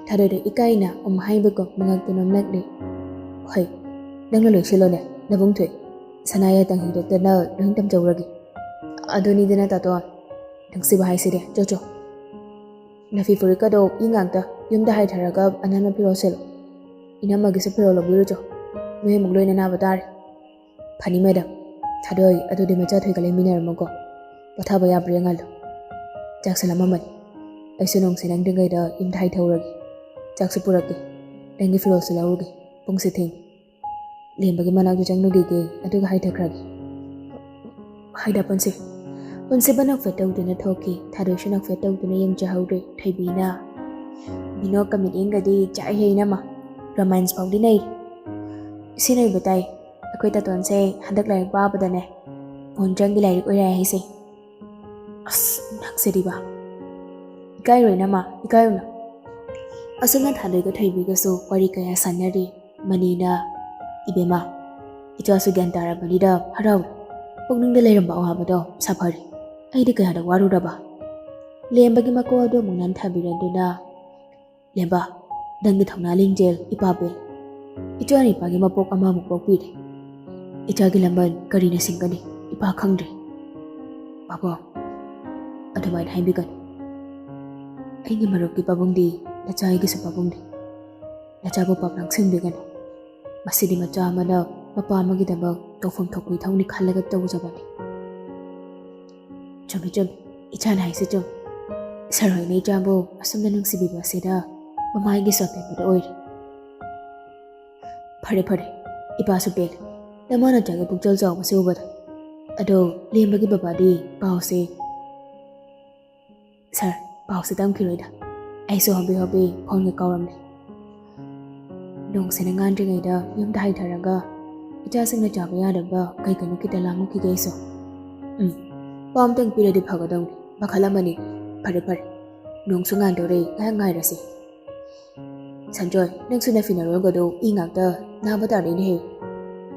ꯊꯥꯗꯣꯏꯗꯣ ꯏꯀꯥꯏꯅ ꯎꯝ ꯍꯥꯏꯕꯒꯨꯝ ꯃꯉꯛꯇ ꯅꯣꯝꯂꯛꯂꯤ꯫ "ꯍꯣꯏ, ꯅꯪꯅ ꯂꯣꯏꯁꯤꯜꯂꯣꯅꯦ, ꯅꯕꯨꯡ ꯊꯣꯏ꯫ ꯁꯅꯥ ꯌꯥꯇꯪ ꯍꯦꯟꯗꯣꯛꯇꯅ ꯂꯣꯏ ꯇꯝꯖꯧꯔꯒꯦ꯫" "ꯑꯗꯨꯅꯤꯗꯅ ꯇꯥꯇꯣꯟ, ꯅꯨꯡꯁꯤꯕ ꯍꯥꯏꯁꯤꯗꯤ꯫ ꯆꯣ ꯆꯣ꯫ ꯅꯐꯤ ꯐꯨꯔꯤꯠꯀꯗꯣ ꯏ ꯉꯥꯛꯇ ꯌꯨꯝꯗ ꯍꯥꯏꯊꯔꯒ ꯑꯅꯥꯟꯕ ꯐꯤꯔꯣꯜ ꯁꯦꯠꯂꯣ꯫ ꯏꯅꯝꯃꯒꯤꯁꯨ ꯐꯤꯔꯣꯜ ꯂꯧꯕꯤꯔꯨꯆꯣ꯫ ꯅꯣꯏ ꯑꯃꯨꯛ ꯂꯣꯏꯅ ꯅꯥꯕ ꯇꯥꯔꯦ꯫" "ꯐꯅꯤ ꯃꯦꯗꯥꯝ꯫ ꯊꯥꯗꯣꯏ, ꯑꯗꯨꯗꯤ ꯃꯆꯥ ꯊꯣꯏꯒ ꯂꯩꯃꯤꯟꯅꯔꯝꯃꯣꯀꯣ꯫ ꯄꯣꯊꯥꯕ ꯌꯥꯕ꯭ꯔꯥ ꯌꯦꯡꯍꯜꯂꯨ꯫ ꯆꯥꯛꯁꯨ ꯂꯥꯝꯃꯝꯃꯅꯤ꯫ ꯑꯩꯁꯨ ꯅꯣꯡꯁꯦ ꯅꯪꯗ꯭ꯔꯤꯉꯩꯗ ꯌꯨꯝꯗ ꯍꯥꯏꯊꯧꯔꯒꯦ꯫ ꯆꯥꯛꯁꯨ ꯄꯨꯔꯛꯀꯦ꯫ ꯅꯪꯒꯤ ꯐꯤꯔꯣꯜꯁꯨ ꯂꯧꯔꯨꯒꯦ꯫ ꯄꯨꯡꯁꯦ ꯊꯦꯡꯉꯦ꯫ ꯂꯦꯝꯕꯒꯤ ꯃꯅꯥꯛꯇ ꯆꯪꯂꯨꯈꯤꯒꯦ, ꯑꯗꯨꯒ ꯍꯥꯏꯊꯈ꯭ꯔꯒꯦ꯫" ꯍꯥꯏꯗ ꯄꯨꯟꯁꯤ꯫ ꯄꯨꯟꯁꯤꯕ ꯅꯣꯛꯐꯦꯠ ꯇꯧꯗꯨꯅ ꯊꯣꯛꯈꯤ꯫ ꯊꯥꯗꯣꯏꯁꯨ ꯅꯣꯛꯐꯦꯠ ꯇꯧꯗꯨꯅ ꯌꯦꯡꯖꯍꯧꯔꯦ꯫ ꯊꯣꯏꯕꯤꯅ, "ꯃꯤꯅꯣꯛꯀ ꯃꯤꯠꯌꯦꯡꯒꯗꯤ ꯆꯥꯛꯏꯍꯦ ꯏꯅꯝꯃ꯫ ꯔꯣꯃꯥꯟꯁ ꯐꯥꯎꯗꯤ ꯅꯩꯔꯤ꯫" "ꯏꯆꯦ ꯅꯣꯏꯕ ꯇꯥꯏ꯫ ꯑꯩꯈꯣꯏ ꯇꯥꯇꯣꯟꯁꯦ ꯍꯟꯗꯛ ꯂꯥꯏꯔꯤꯛ ꯄꯥꯕꯗꯅꯦ, ꯐꯣꯟ ꯆꯪꯒꯤ ꯂꯥꯏꯔꯤꯛ ꯑꯣꯏꯔꯦ ꯍꯥꯏꯁꯦ꯫" "ꯑꯁ, ꯅꯪꯁꯤꯗꯤꯕ꯫" "ꯏꯀꯥꯏꯔꯣꯏ ꯏꯅꯝꯃ, ꯏꯀꯥꯏꯔꯨꯅꯨ꯫" ꯑꯁꯨꯝꯅ ꯊꯥꯗꯣꯏꯒ ꯊꯣꯏꯕꯤꯒꯁꯨ ꯋꯥꯔꯤ ꯀꯌꯥ ꯁꯥꯟꯅꯔꯤ꯫ ꯃꯅꯤꯅ, "ꯏꯕꯦꯝꯃ, ꯏꯆꯥꯁꯨ ꯒ꯭ꯌꯥꯟ ꯇꯥꯔꯕꯅꯤꯗ ꯍꯔꯥꯎꯔꯦ꯫ ꯄꯨꯛꯅꯤꯡꯗ ꯂꯩꯔꯝꯕ ꯑꯋꯥꯕꯗꯣ ꯁꯥꯐꯔꯦ꯫ ꯑꯩꯗꯤ ꯀꯌꯥꯗ ꯋꯥꯔꯨꯔꯕ꯫" ꯂꯦꯝꯕꯒꯤ ꯃꯀꯣꯛ ꯑꯗꯨ ꯑꯃꯨꯛ ꯅꯥꯟꯊꯕꯤꯔꯗꯨꯅ, "ꯂꯦꯝꯕ, ꯅꯪꯒꯤ ꯊꯧꯅꯥ ꯂꯤꯡꯖꯦꯜ ꯏꯄꯥ ꯄꯦꯜꯂꯦ꯫ ꯏꯆꯥꯅ ꯏꯄꯥꯒꯤ ꯃꯄꯣꯛ ꯑꯃꯃꯨꯛ ꯄꯣꯛꯄꯤꯔꯦ꯫ ꯏꯆꯥꯒꯤ ꯂꯝꯕꯟ ꯀꯔꯤꯅ ꯁꯤꯡꯒꯅꯤ, ꯏꯄꯥ ꯈꯪꯗ꯭ꯔꯦ꯫" "ꯄꯥꯕꯨꯡ, ꯑꯗꯨꯃꯥꯏꯅ ꯍꯥꯏꯕꯤꯒꯅꯨ꯫ ꯑꯩꯒꯤ ꯃꯔꯨꯞꯀꯤ ꯄꯥꯕꯨꯡꯗꯤ ꯅꯆꯥ ꯑꯩꯒꯤꯁꯨ ꯄꯥꯕꯨꯡꯅꯤ꯫ ꯅꯆꯥꯕꯨ ꯄꯥꯞ ꯂꯥꯡꯁꯤꯟꯕꯤꯒꯅꯨ꯫ ꯃꯁꯤꯗꯤ ꯃꯆꯥ ꯑꯃꯅ ꯃꯄꯥ ꯑꯃꯒꯤꯗꯃꯛ ꯇꯧꯐꯝ ꯊꯣꯛꯄ ꯏꯊꯧꯅꯤ ꯈꯜꯂꯒ ꯇꯧꯖꯕꯅꯤ꯫" "ꯆꯨꯝꯃꯤ, ꯆꯨꯝꯃꯤ꯫ ꯏꯆꯥꯅ ꯍꯥꯏꯁꯤ ꯆꯨꯝꯃꯤ꯫ ꯁꯔ ꯍꯣꯏꯅ ꯏꯆꯥꯕꯨ ꯑꯁꯨꯝꯅ ꯅꯨꯡꯁꯤꯕꯤꯕ ꯑꯁꯤꯗ ꯃꯃꯥ ꯑꯩꯒꯤꯁꯨ ꯑꯄꯦꯟꯕꯗ ꯑꯣꯏꯔꯦ꯫" "ꯐꯔꯦ, ꯐꯔꯦ꯫ ꯏꯄꯥꯁꯨ ꯄꯦꯜꯂꯦ꯫ ꯅꯃꯥ ꯅꯆꯥꯒꯤ ꯄꯨꯛꯆꯦꯜ ꯆꯥꯎꯕꯁꯦ ꯎꯕꯗ꯫ ꯑꯗꯣ ꯂꯦꯝꯕꯒꯤ ꯕꯕꯥꯗꯤ ꯄꯥꯎꯁꯦ?" "ꯁꯥꯔ, ꯄꯥꯎꯁꯦ ꯇꯝꯈꯤꯔꯣꯏꯗ꯫ ꯑꯩꯁꯨ ꯍꯣꯕꯦ ꯍꯣꯕꯦ ꯐꯣꯟꯒ ꯀꯥꯎꯔꯝꯂꯦ꯫" ꯅꯣꯡꯁꯤꯅ ꯉꯥꯟꯗ꯭ꯔꯤꯉꯩꯗ ꯌꯨꯝꯗ ꯍꯥꯏꯊꯔꯒ ꯏꯆꯥꯁꯤꯡꯅ ꯆꯥꯕ ꯌꯥꯗꯕ ꯀꯩ ꯀꯩꯅꯣ ꯈꯤꯇ ꯂꯥꯡꯉꯨꯈꯤꯒꯦ ꯑꯩꯁꯨ꯫ ꯎꯝ, ꯄꯥꯎ ꯑꯝꯇꯪ ꯄꯤꯔꯗꯤ ꯐꯒꯗꯧꯅꯤ, ꯃꯈꯜ ꯑꯃꯅꯤ꯫ ꯐꯔꯦ ꯐꯔꯦ, ꯅꯣꯡꯁꯨ ꯉꯥꯟꯗꯧꯔꯦ, ꯉꯥꯏꯍꯥꯛ ꯉꯥꯏꯔꯁꯤ꯫ ꯁꯟꯖꯣꯏ, ꯅꯪꯁꯨ ꯅꯐꯤ ꯅꯔꯣꯜꯒꯗꯣ ꯏ ꯉꯥꯛꯇ ꯅꯥꯕ ꯇꯥꯔꯦꯅꯦꯍꯦ꯫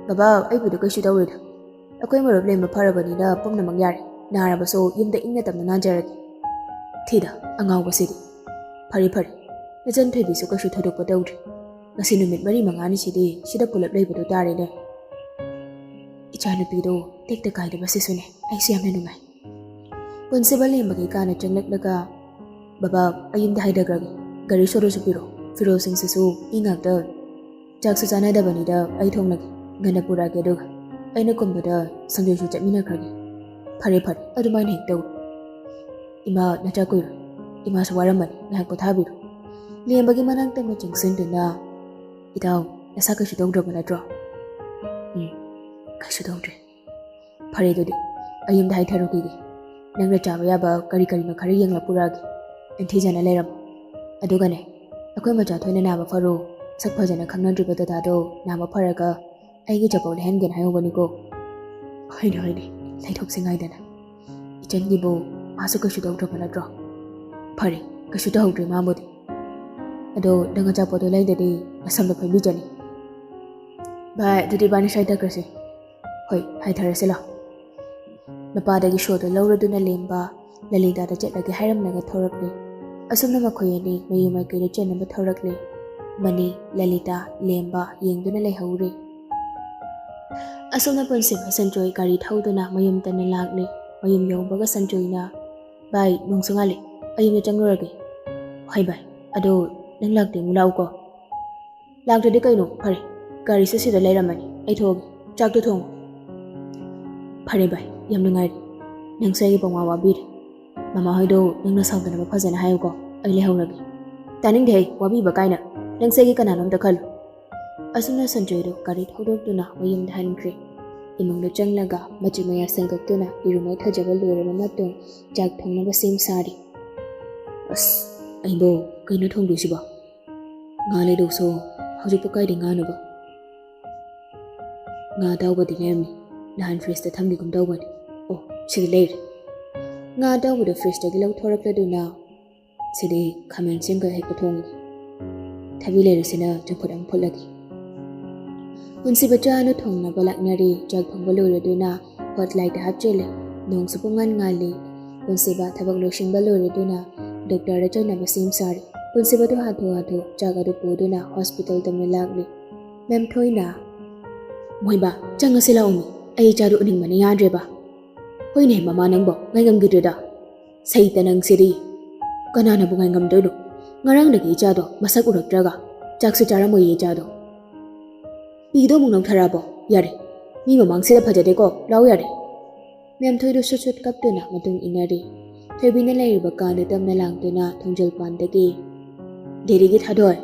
ꯕꯕꯥ, ꯑꯩꯕꯨꯗꯤ ꯀꯩꯁꯨ ꯇꯧꯔꯣꯏꯗ꯫ ꯑꯩꯈꯣꯏ ꯃꯔꯨꯞ ꯂꯦꯝꯕ ꯐꯔꯕꯅꯤꯅ ꯄꯨꯝꯅꯃꯛ ꯌꯥꯔꯦ꯫ ꯅꯥꯔꯕꯁꯨ ꯌꯨꯝꯗ ꯏꯪꯅ ꯇꯞꯅ ꯅꯥꯖꯔꯒꯦ꯫ ꯊꯤꯗ, ꯑꯉꯥꯎꯕꯁꯤꯗꯤ꯫ ꯐꯔꯦ ꯐꯔꯦ, ꯅꯆꯟ ꯊꯣꯏꯕꯤꯁꯨ ꯀꯩꯁꯨ ꯊꯣꯏꯗꯣꯛꯄ ꯇꯧꯗ꯭ꯔꯤ꯫ ꯉꯁꯤ ꯅꯨꯃꯤꯠ ꯃꯔꯤ ꯃꯉꯥꯅꯤꯁꯤꯗꯤ ꯁꯤꯗ ꯄꯨꯂꯞ ꯂꯩꯕꯗꯣ ꯇꯥꯔꯦꯅꯦ꯫ ꯏꯆꯥꯅꯨꯄꯤꯗꯣ ꯇꯦꯛꯇ ꯀꯥꯏꯗꯕꯁꯤꯁꯨꯅꯦ ꯑꯩꯁꯨ ꯌꯥꯝꯅ ꯅꯨꯡꯉꯥꯏ꯫ ꯄꯨꯟꯁꯤꯕ ꯂꯦꯝꯕꯒꯤ ꯀꯥꯅ ꯆꯪꯂꯛꯂꯒ, "ꯕꯕꯥ, ꯑꯩ ꯌꯨꯝꯗ ꯍꯥꯏꯊꯈ꯭ꯔꯒꯦ꯫ ꯒꯥꯔꯤ ꯁꯣꯗꯨꯁꯨ ꯄꯤꯔꯣ, ꯐꯤꯔꯣꯜꯁꯤꯡꯁꯤꯁꯨ ꯏ ꯉꯥꯛꯇ꯫ ꯆꯥꯛꯁꯨ ꯆꯥꯅꯗꯕꯅꯤꯗ ꯑꯩ ꯊꯣꯡꯂꯒꯦ꯫ ꯉꯟꯅ ꯄꯨꯔꯛꯑꯒꯦ, ꯑꯗꯨꯒ ꯑꯩꯅ ꯀꯨꯝꯕꯗ ꯁꯟꯖꯣꯏꯁꯨ ꯆꯠꯃꯤꯟꯅꯈ꯭ꯔꯒꯦ꯫" "ꯐꯔꯦ ꯐꯔꯦ, ꯑꯗꯨꯃꯥꯏꯅ ꯍꯦꯛ ꯇꯧꯔꯣ꯫ ꯏꯃꯥ ꯅꯆꯥ ꯀꯨꯏꯔꯣꯏ, ꯏꯃꯥꯁꯨ ꯋꯥꯔꯝꯃꯅꯤ, ꯉꯥꯏꯍꯥꯛ ꯄꯣꯊꯥꯕꯤꯔꯣ꯫" ꯂꯦꯝꯕꯒꯤ ꯃꯅꯥꯛ ꯇꯝꯅ ꯆꯪꯁꯤꯟꯗꯨꯅ, "ꯏꯇꯥꯎ, ꯅꯁꯥ ꯀꯩꯁꯨ ꯇꯧꯗ꯭ꯔꯕ ꯅꯠꯇ꯭ꯔꯣ?" "ꯎꯝ, ꯀꯩꯁꯨ ꯇꯧꯗ꯭ꯔꯦ꯫" "ꯐꯔꯦ ꯑꯗꯨꯗꯤ, ꯑꯩ ꯌꯨꯝꯗ ꯍꯥꯏꯊꯔꯨꯈꯤꯒꯦ꯫ ꯅꯪꯅ ꯆꯥꯕ ꯌꯥꯕ ꯀꯔꯤ ꯀꯔꯤꯅꯣ ꯈꯔ ꯌꯦꯡꯂ ꯄꯨꯔꯛꯑꯒꯦ꯫ ꯅꯤꯡꯊꯤꯖꯅ ꯂꯩꯔꯝꯃꯣ꯫ ꯑꯗꯨꯒꯅꯦ, ꯑꯩꯈꯣꯏ ꯃꯆꯥ ꯊꯣꯏꯅ ꯅꯥꯕ ꯐꯔꯣ꯫ ꯁꯛ ꯐꯖꯅ ꯈꯪꯅꯗ꯭ꯔꯤꯕ ꯗꯗꯥꯗꯣ ꯅꯥꯕ ꯐꯔꯒ ꯑꯩꯒꯤ ꯆꯥꯄꯣꯠ ꯂꯩꯍꯟꯒꯦꯅ ꯍꯥꯏꯍꯧꯕꯅꯤꯀꯣ꯫" "ꯍꯣꯏꯅꯦ, ꯍꯣꯏꯅꯦ, ꯂꯩꯊꯣꯛꯁꯤ ꯉꯥꯏꯗꯅ꯫ ꯏꯆꯟꯒꯤꯕꯨ ꯃꯥꯁꯨ ꯀꯩꯁꯨ ꯇꯧꯗ꯭ꯔꯕ ꯅꯠꯇ꯭ꯔꯣ?" "ꯐꯔꯦ, ꯀꯩꯁꯨ ꯇꯧꯍꯧꯗ꯭ꯔꯦ ꯃꯥꯕꯨꯗꯤ꯫ ꯑꯗꯣ ꯅꯪ ꯑꯆꯥꯄꯣꯠꯇꯣ ꯂꯩꯗꯗꯤ ꯅꯁꯝꯗꯣ ꯐꯣꯏꯕꯤꯖꯅꯤ꯫" "ꯚꯥꯏ, ꯑꯗꯨꯗꯤ ꯏꯕꯥꯅꯤ ꯁ꯭ꯋꯥꯏꯗ ꯇꯛꯈ꯭ꯔꯁꯤ꯫" "ꯍꯣꯏ, ꯍꯥꯏꯊꯔꯁꯤ ꯂꯥꯎ꯫" ꯃꯄꯥꯗꯒꯤ ꯁꯣꯗꯣ ꯂꯧꯔꯗꯨꯅ ꯂꯦꯝꯕ ꯂꯂꯤꯇꯥꯗ ꯆꯠꯂꯒꯦ ꯍꯥꯏꯔꯝꯂꯒ ꯊꯣꯔꯛꯂꯦ꯫ ꯑꯁꯨꯝꯅ ꯃꯈꯣꯏ ꯑꯅꯤ ꯃꯌꯨꯝ ꯃꯥꯏꯀꯩꯗ ꯆꯦꯟꯅꯕ ꯊꯧꯔꯛꯂꯦ꯫ ꯃꯅꯤ, ꯂꯂꯤꯇꯥ, ꯂꯦꯝꯕ ꯌꯦꯡꯗꯨꯅ ꯂꯩꯍꯧꯔꯦ꯫ ꯑꯁꯨꯝꯅ ꯄꯨꯟꯁꯤꯕ ꯁꯟꯖꯣꯏ ꯒꯥꯔꯤ ꯊꯧꯗꯨꯅ ꯃꯌꯨꯝ ꯇꯟꯅ ꯂꯥꯛꯂꯦ꯫ ꯃꯌꯨꯝ ꯌꯧꯕꯒ ꯁꯟꯖꯣꯏꯅ, "ꯚꯥꯏ, ꯅꯣꯡꯁꯨ ꯉꯥꯜꯂꯦ, ꯑꯩ ꯌꯨꯝꯗ ꯆꯪꯂꯨꯔꯒꯦ꯫" "ꯍꯣꯏ ꯚꯥꯏ, ꯑꯗꯣ ꯅꯪ ꯂꯥꯛꯇꯦ ꯑꯃꯨꯛ ꯂꯥꯛꯎꯀꯣ꯫" "ꯂꯥꯛꯇ꯭ꯔꯗꯤ ꯀꯩꯅꯣ? ꯐꯔꯦ, ꯒꯥꯔꯤꯁꯨ ꯁꯤꯗ ꯂꯩꯔꯝꯃꯅꯤ, ꯑꯩ ꯊꯣꯛꯑꯒꯦ꯫ ꯆꯥꯛꯇꯣ ꯊꯣꯡꯉꯣ꯫" "ꯐꯔꯦ ꯚꯥꯏ, ꯌꯥꯝ ꯅꯨꯡꯉꯥꯏꯔꯦ꯫ ꯅꯪꯁꯨ ꯑꯩꯒꯤ ꯄꯪꯋꯥ ꯋꯥꯕꯤꯔꯦ꯫ ꯃꯃꯥ ꯍꯣꯏꯗꯣ ꯅꯪꯅ ꯁꯥꯎꯗꯅꯕ ꯐꯖꯅ ꯍꯥꯏꯌꯨꯀꯣ, ꯑꯩ ꯂꯩꯍꯧꯔꯒꯦ꯫" "ꯇꯥꯅꯤꯡꯗꯦꯍꯦ, ꯋꯥꯕꯤꯕ ꯀꯥꯏꯅ꯫ ꯅꯪꯁꯦ ꯑꯩꯒꯤ ꯀꯅꯥꯅꯣ ꯑꯝꯇ ꯈꯜꯂꯨ꯫" ꯑꯁꯨꯝꯅ ꯁꯟꯖꯣꯏꯗꯣ ꯒꯥꯔꯤ ꯊꯧꯗꯣꯛꯇꯨꯅ ꯃꯌꯨꯝꯗ ꯍꯟꯈ꯭ꯔꯦ꯫ ꯏꯃꯨꯡꯗ ꯆꯪꯂꯒ ꯃꯆꯤ ꯃꯌꯥ ꯁꯦꯡꯗꯣꯛꯇꯨꯅ ꯏꯔꯨ ꯃꯥꯏꯊꯖꯕ ꯂꯣꯏꯔꯕ ꯃꯇꯨꯡ ꯆꯥꯛ ꯊꯣꯡꯅꯕ ꯁꯦꯝ ꯁꯥꯔꯤ꯫ "ꯑꯁ, ꯑꯩꯕꯣ, ꯀꯩꯅꯣ ꯊꯣꯡꯗꯣꯏꯁꯤꯕꯣ? ꯉꯥ ꯂꯩꯔꯨꯁꯨ ꯍꯧꯖꯤꯛꯄꯨ ꯀꯥꯏꯗ ꯉꯥꯅꯣꯕ? ꯉꯥ ꯑꯇꯥꯎꯕꯗꯤ ꯂꯩꯔꯝꯃꯤ, ꯅꯍꯥꯟ ꯐ꯭ꯔꯤꯖꯇ ꯊꯝꯈꯤꯒꯨꯝ ꯇꯧꯕꯅꯤ꯫ ꯑꯣ, ꯁꯤꯗ ꯂꯩꯔꯦ꯫ ꯉꯥ ꯑꯇꯥꯎꯕꯗꯣ ꯐ꯭ꯔꯤꯖꯇꯒꯤ ꯂꯧꯊꯣꯔꯛꯂꯗꯨꯅ ꯁꯤꯗꯤ ꯈꯥꯃꯦꯟ ꯑꯁꯤꯟꯕ ꯍꯦꯛꯇ ꯊꯣꯡꯉꯤ꯫ ꯊꯕꯤ ꯂꯩꯔꯤꯁꯤꯅ ꯆꯝꯐꯨꯠ ꯑꯃ ꯐꯨꯠꯂꯒꯦ꯫ ꯄꯨꯟꯁꯤꯕ ꯆꯥꯅ ꯊꯣꯡꯅꯕ ꯂꯥꯛꯅꯔꯤ꯫ ꯆꯥꯛ ꯊꯣꯡꯕ ꯂꯣꯏꯔꯗꯨꯅ ꯍꯣꯠ ꯂꯥꯏꯠ ꯍꯥꯞꯆꯤꯜꯂꯦ꯫ ꯅꯣꯡꯁꯨ ꯄꯨꯡꯉꯥꯟ ꯉꯥꯜꯂꯤ꯫ ꯄꯨꯟꯁꯤꯕ ꯊꯕꯛ ꯂꯣꯏꯁꯤꯟꯕ ꯂꯣꯏꯔꯗꯨꯅ ꯗꯣꯛꯇꯔꯗ ꯆꯠꯅꯕ ꯁꯦꯝ ꯁꯥꯔꯤ꯫ ꯄꯨꯟꯁꯤꯕꯗꯨ ꯍꯥꯊꯨ ꯍꯥꯊꯨ ꯆꯥꯛ ꯑꯗꯨ ꯄꯨꯗꯨꯅ ꯍꯣꯁꯄꯤꯇꯥꯜꯗ ꯑꯃ ꯂꯥꯛꯂꯤ꯫ ꯃꯦꯝꯊꯣꯏꯅ, "ꯃꯣꯏꯕꯥ, ꯆꯪꯉꯁꯤ ꯂꯥꯛꯑꯣꯃꯤ꯫ ꯑꯩ ꯏꯆꯥꯗꯨ ꯎꯅꯤꯡꯕꯅ ꯌꯥꯗ꯭ꯔꯦꯕ꯫" "ꯍꯣꯏꯅꯦ ꯃꯃꯥ, ꯅꯪꯕꯣ ꯉꯥꯏꯉꯝꯈꯤꯗ꯭ꯔꯦꯗ꯫ ꯁꯩꯇ ꯅꯪꯁꯤꯗꯤ꯫ ꯀꯅꯥꯅꯕꯨ ꯉꯥꯏꯉꯝꯗꯣꯏꯅꯣ? ꯉꯔꯥꯡꯗꯒꯤ ꯏꯆꯥꯗꯣ ꯃꯁꯛ ꯎꯔꯛꯇ꯭ꯔꯒ ꯆꯥꯛꯁꯨ ꯆꯥꯔꯝꯃꯣꯏꯌꯦ ꯏꯆꯥꯗꯣ꯫ ꯄꯤꯗꯣ ꯑꯃꯨꯛ ꯅꯧꯊꯔꯛꯑꯕꯣ? ꯌꯥꯔꯦ, ꯃꯤ ꯃꯃꯥꯡꯁꯤꯗ ꯐꯖꯗꯦꯀꯣ, ꯂꯥꯎ ꯌꯥꯔꯦ꯫" ꯃꯦꯝꯊꯣꯏꯗꯨ ꯁꯨꯠ ꯁꯨꯠ ꯀꯞꯇꯨꯅ ꯃꯇꯨꯡ ꯏꯟꯅꯔꯤ꯫ ꯊꯣꯏꯕꯤꯅ ꯂꯩꯔꯤꯕ ꯀꯥꯗꯨ ꯇꯞꯅ ꯂꯥꯡꯗꯨꯅ ꯊꯣꯡꯖꯤꯜ ꯄꯥꯟꯗꯒꯤ, "ꯗꯦꯗꯤꯒꯤ ꯊꯥꯗꯣꯏ!"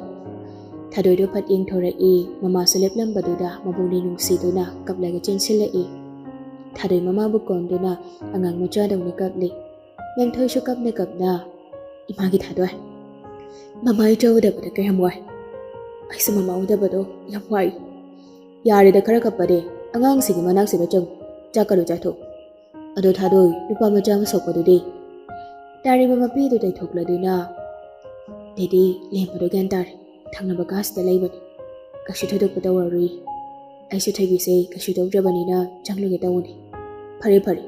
ꯊꯥꯗꯣꯏꯗꯨ ꯐꯠ ꯌꯦꯡꯊꯣꯔꯛꯏ꯫ ꯃꯃꯥꯁꯨ ꯂꯦꯞꯂꯝꯕꯗꯨꯗ ꯃꯕꯨꯡꯗꯤ ꯅꯨꯡꯁꯤꯗꯨꯅ ꯀꯞꯂꯒ ꯆꯦꯟꯁꯤꯜꯂꯛꯏ꯫ ꯊꯥꯗꯣꯏ ꯃꯃꯥꯕꯨ ꯀꯣꯟꯗꯨꯅ ꯑꯉꯥꯡ ꯃꯆꯥꯗꯧꯅ ꯀꯞꯂꯤ꯫ ꯃꯦꯝꯊꯣꯏꯁꯨ ꯀꯞꯅ ꯀꯞꯅ, "ꯏꯃꯥꯒꯤ ꯊꯥꯗꯣꯏ, ꯃꯃꯥ ꯏꯆꯥ ꯎꯗꯕꯗ ꯀꯌꯥꯝ ꯋꯥꯏ꯫ ꯑꯩꯁꯨ ꯃꯃꯥ ꯎꯗꯕꯗꯣ ꯌꯥꯝ ꯋꯥꯏ꯫ ꯌꯥꯔꯦꯗ ꯈꯔ ꯀꯞꯄꯗꯤ, ꯑꯉꯥꯡꯁꯤꯒꯤ ꯃꯅꯥꯛꯁꯤꯗ ꯆꯪꯉꯨ, ꯆꯥꯛ ꯀꯗꯨ ꯆꯥꯊꯣꯛꯎ꯫ ꯑꯗꯣ ꯊꯥꯗꯣꯏ, ꯅꯨꯄꯥ ꯃꯆꯥ ꯑꯃ ꯁꯣꯛꯄꯗꯨꯗꯤ?" ꯇꯥꯔꯤꯕ ꯃꯄꯤꯗꯨ ꯇꯩꯊꯣꯛꯂꯗꯨꯅ, "ꯗꯦꯗꯤ, ꯂꯦꯝꯕꯗꯣ ꯒ꯭ꯌꯥꯟ ꯇꯥꯔꯦ꯫ ꯊꯪꯅꯕ ꯀꯥꯁꯤꯗ ꯂꯩꯕꯅꯤ꯫ ꯀꯩꯁꯨ ꯊꯣꯏꯗꯣꯛꯄ ꯇꯧꯔꯔꯣꯏ꯫ ꯑꯩꯁꯨ ꯊꯣꯏꯕꯤꯁꯦ ꯀꯩꯁꯨ ꯇꯧꯗ꯭ꯔꯕꯅꯤꯅ ꯆꯪꯂꯨꯒꯦ ꯇꯧꯕꯅꯤ꯫" "ꯐꯔꯦ, ꯐꯔꯦ꯫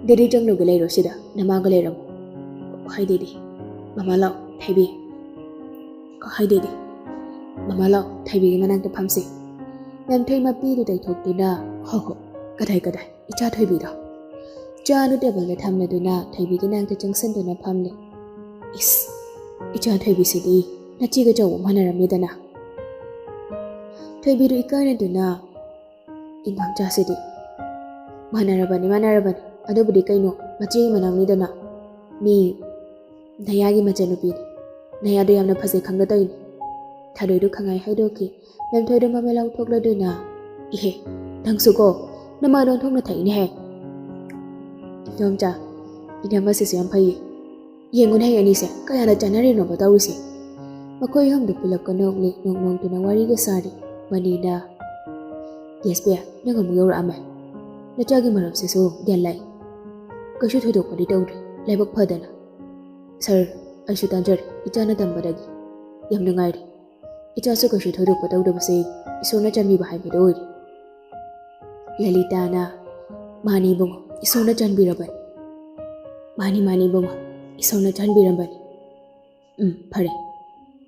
ꯗꯦꯗꯤ ꯆꯪꯂꯨꯒꯦ ꯂꯩꯔꯣ ꯁꯤꯗ꯫ ꯅꯃꯥꯒ ꯂꯩꯔꯝꯃꯣ꯫" "ꯍꯣꯏ ꯗꯦꯗꯤ꯫ ꯃꯃꯥ ꯂꯥꯛꯑꯣ, ꯊꯣꯏꯕꯤ꯫ ꯍꯣꯏ ꯗꯦꯗꯤ꯫ ꯃꯃꯥ ꯂꯥꯛꯑꯣ, ꯊꯣꯏꯕꯤꯒꯤ ꯃꯅꯥꯛꯇ ꯐꯝꯁꯤ꯫" ꯃꯦꯝꯊꯣꯏ ꯃꯄꯤꯗꯨ ꯇꯩꯊꯣꯛꯇꯨꯅ, "ꯍꯣ ꯍꯣ, ꯀꯗꯥꯏ ꯀꯗꯥꯏ, ꯏꯆꯥ ꯊꯣꯏꯕꯤꯗꯣ꯫" ꯆꯥꯗꯨ ꯇꯦꯕꯜꯗ ꯊꯝꯂꯗꯨꯅ ꯊꯣꯏꯕꯤꯒꯤ ꯅꯥꯛꯇ ꯆꯪꯁꯤꯟꯗꯨꯅ ꯐꯝꯂꯦ꯫ "ꯏꯁ, ꯏꯆꯥ ꯊꯣꯏꯕꯤꯁꯤꯗꯤ ꯅꯆꯦꯒ ꯆꯥꯎꯕ ꯃꯥꯟꯅꯔꯝꯃꯤꯗꯅ꯫ ꯊꯣꯏꯕꯤꯗꯨ ꯏꯀꯥꯏꯅꯗꯨꯅ, ꯏꯃꯥꯆꯥꯁꯤꯗꯤ꯫ ꯃꯥꯟꯅꯔꯕꯅꯤ, ꯃꯥꯟꯅꯔꯕꯅꯤ꯫ ꯑꯗꯨꯕꯨꯗꯤ ꯀꯩꯅꯣ, ꯃꯆꯦꯒꯤ ꯃꯅꯥꯎꯅꯤꯗꯅ꯫ ꯃꯤ ꯅꯌꯥꯒꯤ ꯃꯆꯟꯅꯨꯄꯤꯅꯤ꯫ ꯅꯌꯥꯗꯣ ꯌꯥꯝꯅ ꯐꯖꯩ ꯈꯪꯗ ꯇꯧꯔꯤꯅꯤ꯫" ꯊꯥꯗꯣꯏꯗꯨ ꯈꯪꯍꯥꯏ ꯍꯥꯏꯗꯣꯛꯈꯤ꯫ ꯃꯦꯝꯊꯣꯏꯗꯨ ꯃꯃꯩ ꯂꯥꯎꯊꯣꯛꯂꯗꯨꯅ, "ꯏꯍꯦ, ꯅꯪꯁꯨꯀꯣ, ꯅꯃꯥꯗꯣ ꯑꯣꯟꯊꯣꯛꯅ ꯊꯛꯏꯅꯦꯍꯦ꯫ ꯏꯗꯣꯝꯆꯥ, ꯏꯅꯝꯃꯁꯤꯁꯨ ꯌꯥꯝ ꯐꯩꯌꯦ꯫ ꯌꯦꯡꯉꯨꯅꯦ, ꯑꯅꯤꯁꯦ ꯀꯌꯥꯗ ꯆꯥꯟꯅꯔꯤꯅꯣꯕ ꯇꯧꯔꯤꯁꯦ꯫ ꯃꯈꯣꯏ ꯑꯍꯨꯝꯗꯨ ꯄꯨꯂꯞꯀ ꯅꯣꯛꯂꯤ, ꯅꯣꯛ ꯅꯣꯛꯇꯨꯅ ꯋꯥꯔꯤꯒ ꯁꯥꯔꯤ꯫ ꯃꯅꯤꯅ, "ꯌꯦꯁ ꯕꯦ, ꯅꯪ ꯑꯃꯨꯛ ꯌꯧꯔꯛꯑꯝꯃꯦ꯫ ꯅꯆꯥꯒꯤ ꯃꯔꯝꯁꯤꯁꯨ ꯒ꯭ꯌꯥꯟ ꯂꯥꯛꯏ꯫ ꯀꯩꯁꯨ ꯊꯣꯏꯗꯣꯛꯄꯗꯤ ꯇꯧꯗ꯭ꯔꯤ, ꯂꯥꯏꯕꯛ ꯐꯗꯅ꯫" "ꯁꯥꯔ, ꯑꯩꯁꯨ ꯇꯥꯖꯔꯦ, ꯏꯆꯥꯅ ꯇꯝꯕꯗꯒꯤ꯫ ꯌꯥꯝ ꯅꯨꯡꯉꯥꯏꯔꯦ꯫ ꯏꯆꯥꯁꯨ ꯀꯩꯁꯨ ꯊꯣꯏꯗꯣꯛꯄ ꯇꯧꯗꯕꯁꯦ ꯏꯁꯣꯔꯅ ꯆꯥꯟꯕꯤꯕ ꯍꯥꯏꯕꯗꯨ ꯑꯣꯏꯔꯦ꯫" ꯂꯂꯤꯇꯥꯅ, "ꯃꯥꯅꯤ ꯏꯕꯨꯡꯉꯣ, ꯏꯁꯣꯔꯅ ꯆꯥꯟꯕꯤꯔꯕꯅꯤ꯫ ꯃꯥꯅꯤ, ꯃꯥꯅꯤ ꯏꯕꯨꯡꯉꯣ, ꯏꯁꯣꯔꯅ ꯆꯥꯟꯕꯤꯔꯕꯅꯤ꯫ ꯎꯝ, ꯐꯔꯦ꯫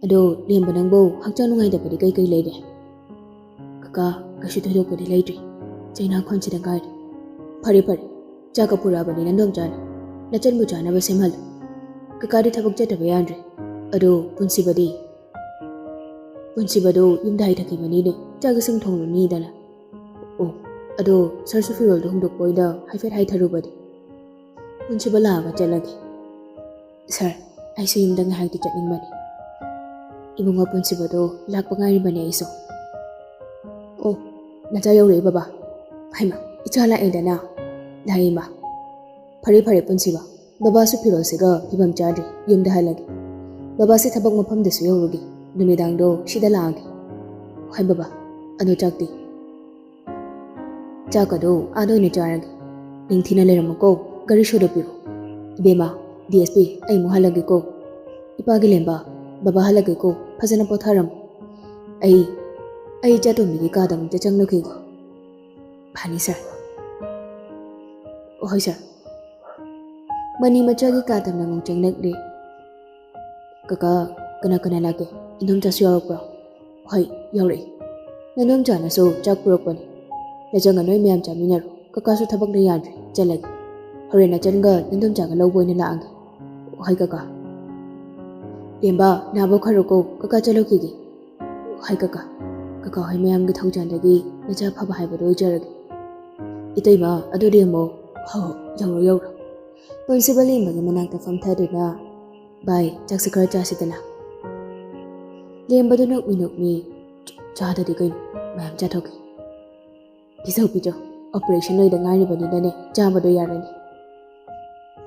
ꯑꯗꯣ ꯂꯦꯝꯕ ꯅꯪꯕꯨ ꯍꯛꯆꯥꯡ ꯅꯨꯡꯉꯥꯏꯇꯕꯗꯤ ꯀꯩ ꯀꯩ ꯂꯩꯔꯦ?" "ꯀꯀꯥ, ꯀꯩꯁꯨ ꯊꯣꯏꯗꯣꯛꯄꯗꯤ ꯂꯩꯇ꯭ꯔꯤ꯫ ꯆꯩꯅꯥ ꯈꯣꯟꯁꯤꯗ ꯉꯥꯏꯔꯦ꯫" "ꯐꯔꯦ, ꯐꯔꯦ꯫ ꯆꯥꯛꯀ ꯄꯨꯔꯛꯑꯕꯅꯤ ꯅꯪꯗꯣꯝꯆꯥꯅ꯫ ꯅꯆꯟꯕꯨ ꯆꯥꯅꯕ ꯁꯦꯝꯍꯜꯂꯨ꯫ ꯀꯀꯥꯗꯤ ꯊꯕꯛ ꯆꯠꯇꯕ ꯌꯥꯗ꯭ꯔꯦ꯫ ꯑꯗꯣ ꯄꯨꯟꯁꯤꯕꯗꯤ?" "ꯄꯨꯟꯁꯤꯕꯗꯣ ꯌꯨꯝꯗ ꯍꯥꯏꯊꯈꯤꯕꯅꯤꯅꯦ, ꯆꯥꯛ ꯏꯁꯤꯡ ꯊꯣꯡꯂꯨꯅꯤꯗꯅ꯫" "ꯑꯣ, ꯑꯗꯣ ꯁꯥꯔꯁꯨ ꯐꯤꯔꯣꯜꯗꯣ ꯍꯣꯡꯗꯣꯛꯄ ꯑꯣꯏꯅ ꯍꯥꯏꯐꯦꯠ ꯍꯥꯏꯊꯔꯨꯕꯗꯤ?" "ꯄꯨꯟꯁꯤꯕ ꯂꯥꯛꯑꯒ ꯆꯠꯂꯒꯦ꯫ ꯁꯥꯔ, ꯑꯩꯁꯨ ꯌꯨꯝꯗ ꯉꯥꯏꯍꯥꯛꯇꯤ ꯆꯠꯅꯤꯡꯕꯅꯤ꯫" "ꯏꯕꯨꯡꯉꯣ ꯄꯨꯟꯁꯤꯕꯗꯣ ꯂꯥꯛꯄ ꯉꯥꯏꯔꯤꯕꯅꯦ ꯑꯩꯁꯨ꯫" "ꯑꯣ, ꯅꯆꯥ ꯌꯧꯔꯛꯑꯦ ꯕꯕꯥ꯫ ꯍꯩꯃꯥ, ꯏꯆꯥ ꯂꯥꯛꯑꯦꯗꯅ꯫ ꯂꯥꯛꯑꯦ ꯏꯃꯥ꯫ ꯐꯔꯦ, ꯐꯔꯦ ꯄꯨꯟꯁꯤꯕ, ꯕꯕꯥꯁꯨ ꯐꯤꯔꯣꯜꯁꯤꯒ ꯐꯤꯕꯝ ꯆꯥꯗ꯭ꯔꯤ, ꯌꯨꯝꯗ ꯍꯜꯂꯒꯦ꯫ ꯕꯕꯥꯁꯦ ꯊꯕꯛ ꯃꯐꯝꯗꯁꯨ ꯌꯧꯔꯨꯒꯦ, ꯅꯨꯃꯤꯗꯥꯡꯗꯣ ꯁꯤꯗ ꯂꯥꯛꯑꯒꯦ꯫ ꯍꯣꯏ ꯕꯕꯥ, ꯑꯗꯣ ꯆꯥꯛꯇꯤ?" "ꯆꯥꯛꯀꯗꯣ ꯑꯥꯗ ꯑꯣꯏꯅ ꯆꯥꯔꯒꯦ꯫ ꯅꯤꯡꯊꯤꯅ ꯂꯩꯔꯝꯃꯨꯀꯣ, ꯒꯥꯔꯤ ꯁꯣꯗꯣ ꯄꯤꯔꯣ꯫ ꯏꯕꯦꯝꯃ, ꯗꯤ ꯑꯦꯁ ꯄꯤ, ꯑꯩ ꯑꯃꯨꯛ ꯍꯜꯂꯒꯦꯀꯣ꯫ ꯏꯄꯥꯒꯤ ꯂꯦꯝꯕ, ꯕꯕꯥ ꯍꯜꯂꯒꯦꯀꯣ, ꯐꯖꯅ ꯄꯣꯊꯥꯔꯝꯃꯨ꯫ ꯑꯩ, ꯑꯩ ꯏꯆꯥꯇꯣꯝꯕꯤꯒꯤ ꯀꯥꯗ ꯑꯃꯨꯛꯇ ꯆꯪꯂꯨꯈꯤꯒꯦ꯫" "ꯐꯅꯤ ꯁꯥꯔ꯫" "ꯍꯣꯏ ꯁꯥꯔ꯫" ꯃꯅꯤ ꯃꯆꯥꯒꯤ ꯀꯥ ꯇꯝꯅ ꯑꯃꯨꯛ ꯆꯪꯂꯛꯂꯦ꯫ "ꯀꯀꯥ, ꯀꯅꯥ ꯀꯅꯥ ꯂꯥꯛꯀꯦ? ꯏꯟꯗꯣꯝꯆꯥꯁꯨ ꯌꯥꯎꯔꯛꯄ꯭ꯔꯣ?" "ꯍꯣꯏ, ꯌꯥꯎꯔꯛꯏ꯫ ꯅꯟꯗꯣꯝꯆꯥꯅꯁꯨ ꯆꯥꯛ ꯄꯨꯔꯛꯄꯅꯤ꯫ ꯅꯆꯟꯒ ꯅꯣꯏ ꯃꯌꯥꯝ ꯆꯥꯃꯤꯟꯅꯔꯣ꯫ ꯀꯀꯥꯁꯨ ꯊꯕꯛꯅ ꯌꯥꯗ꯭ꯔꯦ, ꯆꯠꯂꯒꯦ꯫ ꯍꯣꯔꯦꯟ ꯅꯆꯟꯒ ꯅꯟꯗꯣꯝꯆꯥꯒ ꯂꯧꯕ ꯑꯣꯏꯅ ꯂꯥꯛꯑꯒꯦ꯫" "ꯍꯣꯏ ꯀꯀꯥ꯫" "ꯂꯦꯝꯕ, ꯅꯥꯕ ꯈꯔꯀꯣ, ꯀꯀꯥ ꯆꯠꯂꯨꯈꯤꯒꯦ꯫" "ꯍꯣꯏ ꯀꯀꯥ꯫ ꯀꯀꯥ ꯍꯣꯏ ꯃꯌꯥꯝꯒꯤ ꯊꯧꯖꯥꯜꯗꯒꯤ ꯅꯆꯥ ꯐꯕ ꯍꯥꯏꯕꯗꯣ ꯑꯣꯏꯖꯔꯒꯦ꯫" "ꯏꯇꯩꯃ, ꯑꯗꯨꯗꯤ ꯑꯃꯨꯛ꯫" "ꯍꯣ ꯍꯣ, ꯌꯧꯔꯣ ꯌꯧꯔꯣ꯫" ꯄꯨꯟꯁꯤꯕ ꯂꯦꯝꯕꯒꯤ ꯃꯅꯥꯛꯇ ꯐꯝꯊꯗꯨꯅ, "ꯚꯥꯏ, ꯆꯥꯛꯁꯤ ꯈꯔ ꯆꯥꯁꯤꯗꯅ꯫" ꯂꯦꯝꯕꯗꯨ ꯅꯣꯛꯃꯤ ꯅꯣꯛꯃꯤ, "ꯆꯥꯗꯗꯤ ꯀꯩꯅꯣ, ꯃꯌꯥꯝ ꯆꯥꯊꯣꯛꯀꯦ꯫ ꯄꯤꯖꯧ ꯄꯤꯖꯧ, ꯑꯣꯄꯔꯦꯁꯟ ꯂꯣꯏꯗ ꯉꯥꯏꯔꯤꯕꯅꯤꯅꯅꯦ, ꯆꯥꯕꯗꯣ ꯌꯥꯔꯅꯤ꯫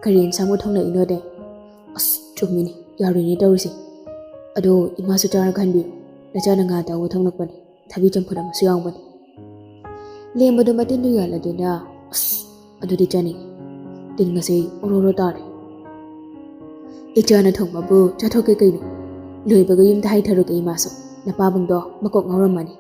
ꯀꯔꯤ ꯑꯦꯟꯁꯥꯡꯕꯨ ꯊꯣꯡꯂꯛꯏꯅꯣꯅꯦ? ꯑꯁ, ꯆꯨꯝꯃꯤꯅꯦ, ꯌꯥꯔꯣꯏꯅꯦ ꯇꯧꯔꯤꯁꯦ꯫ ꯑꯗꯣ ꯏꯃꯥꯁꯨ ꯆꯥꯔꯒ ꯍꯟꯕꯤꯌꯨ꯫ ꯅꯆꯥꯅ ꯉꯥ ꯑꯇꯥꯎꯕ ꯊꯣꯡꯂꯛꯄꯅꯤ꯫ ꯊꯕꯤ ꯆꯝꯐꯨꯠ ꯑꯃꯁꯨ ꯌꯥꯎꯕꯅꯤ꯫ ꯂꯦꯝꯕꯗꯨ ꯃꯇꯤꯟꯗꯨ ꯌꯥꯜꯂꯗꯨꯅ, "ꯑꯁ, ꯑꯗꯨꯗꯤ ꯆꯥꯅꯤꯡꯉꯤ꯫ ꯇꯤꯟ ꯉꯁꯤ ꯑꯣꯔꯣ ꯑꯣꯔꯣ ꯇꯥꯔꯦ꯫ ꯏꯆꯥꯅ ꯊꯣꯡꯕꯕꯨ ꯆꯥꯊꯣꯛꯀꯦ ꯀꯩꯅꯣ꯫ ꯂꯣꯏꯕꯒ ꯌꯨꯝꯗ ꯍꯥꯏꯊꯔꯨꯒꯦ ꯏꯃꯥꯁꯨ꯫ ꯅꯄꯥꯕꯨꯡꯗꯣ ꯃꯀꯣꯛ ꯉꯥꯎꯔꯝꯃꯅꯤ꯫